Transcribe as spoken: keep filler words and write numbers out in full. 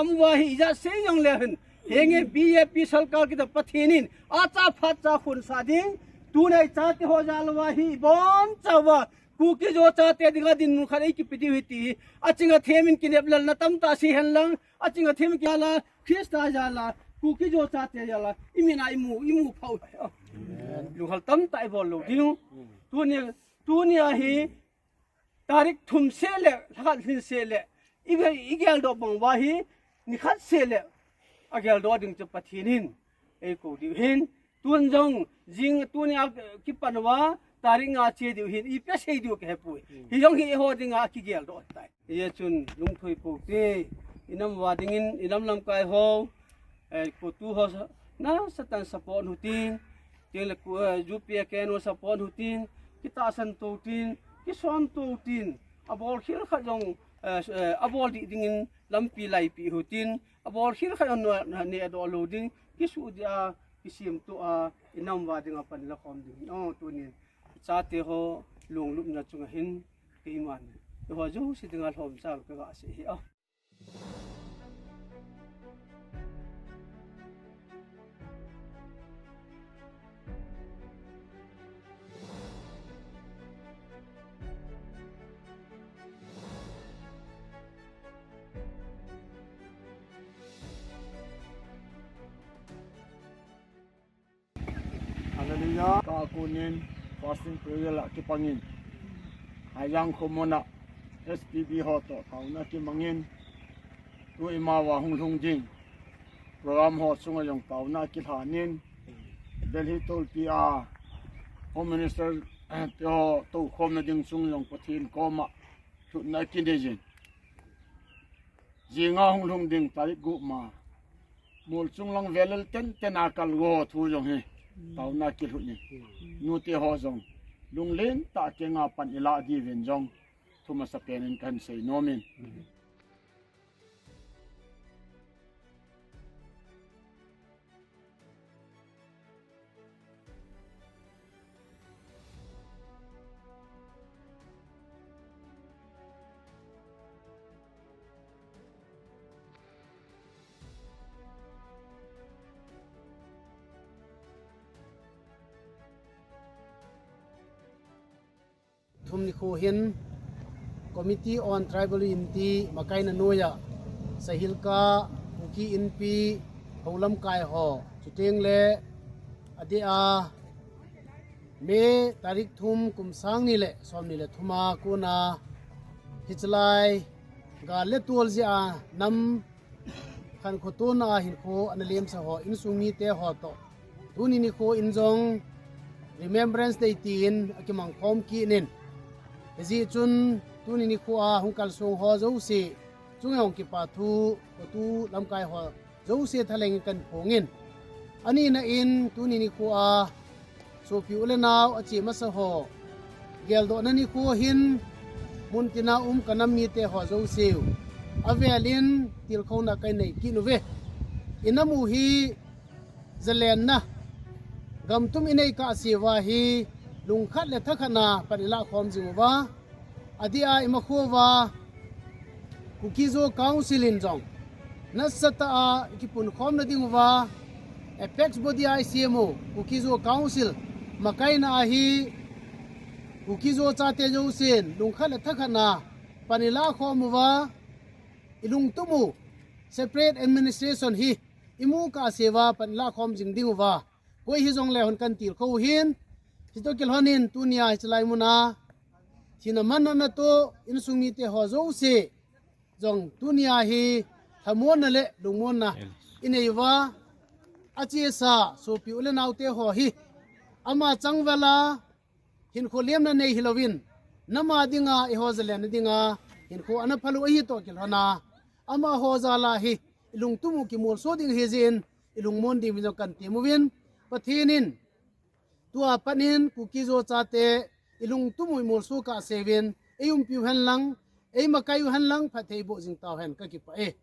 Uva hi ijat sei jongle hin, henge B J P sarkar kiti Pathen in acha phat cha khun sa ding, tunai chate ho jal uva hi ibon chauva Kuki Zo chate dinga dinmun khat eikipe diu ahi ti hi aching athemin kinep lelna tamtah sei henlang, aching athemin kinep lelna Christa jal a, Kuki Zo chate jal a, imin a imu, imu phau. Lunghel tamtah ibol lou ding. Tuni, tuni a hi, tarik thum seh le, lha khat lhin seh le, i, igeldoh bang uva hi, nikhat seh le, ageldoh ding chu Pathen in eikou diu ahin, tun jong, jing tuni a kipat uva, tarik nga che diu ahin, ipi asei diu kahepoi. Hijong hi eiho dinga kigeldoh tai. Hijeh chun lungthim pou te, inam uva dingin, inam lamkai ho, eh, CoTU ho sa-, nasatah in support u hitin, tin le ku, eh, U P F K ho support u hitin, kitahsan tou hitin, kisontou hitin, abol khel khat jong, eh, eh, abol ding dingin lampi laipeh u hitin, abol khel khat jong na, na, nehdoh lou ding, kisuh dia, kisemtoh a, inam uva dinga pan la khom ding. Oh, tunin, chate ho, lunglutna chunga hin, keiman, eiho jouse dinga lhomchal kaga sei ahi. Oh. Hallelujah. Ka kunin fasting prayer la kipangin. Hayang khomuna S P B ho to kauna kimangin. Tu ima uva hung lhung ding program ho chunga jong kauna kilhanin. Delhi tolpi a Home Minister, eh, te ho toukhomna ding chung jong Pathen koma thutna kinei jin. Jinga hung lhung ding tarik gup ma. Mol chung lang velel tenten a kal go thu jong hi. Tauna kilhut ni. Nute ho jong. Lunglen tah kenga pan ila diuvin jong. Thu masapen in kahin sei nomin. Thum nikho hin Committee on Tribal Unity makaina noiya Sahilka Kuki Inpi houlamkai ho, chuteng le adeh a May tarik thum kum sang ni le som ni le thum a kona hichelai gal le tol jeh a nam khankho tona a hinkho ana lemsa ho insung mite ho toh tuni nikho in jong Remembrance Day tin akimang khom kit in. Hijeh chun tuni nikho a hung kalsong ho jouse chunga jong kipa thu, CoTU lamkai ho jouse thalheng in kahin phong in. Anina in tuni nikho a sopi u le nao ache masa ho, geldohna nikho hin muntina um kanam mite ho jouse u avel in tilkhouna kahin nei kit uve. Inam u hi jalenna, gamtum inei kahsea hi lungkhat le thakhat na pan ilah khom jing uva. Adeh a imakhouva Kuki-Zo Council in jong nasatah a ikipunkhomna diuva, apex body a isem u Kuki-Zo Council makaina ahi. Kuki-Zo chate jousen lungkhat le thakhat na pan ilah khom uva, ilungtum u separate administration hi imu kahsea pan ilah khom jing diuva, koi hijongle hon kahin tilkhou hin, hitoh kilhon in tunia hichelai muna thina manna natoh insung mite ho jouse jong tunia hi lhamonna le lungmonna inei uva, achesa sopi u le naote ho hi ama changval a hinkho lemna nei hilouvin, nam a dinga eiho jalenna dinga hinkho ana phal u ahi toh kilhon a, amaho jal a hi ilungtum u kimolso ding ahi jeh in, ilungmon diuvin jong kahin tem uvin, Pathen in tua pat in Kuki-Zo chate ilungtum u imolso kahsea uvin, eiumpi u henlang, eimakai u henlang, phatthei boh jing tauhen, kakipah e.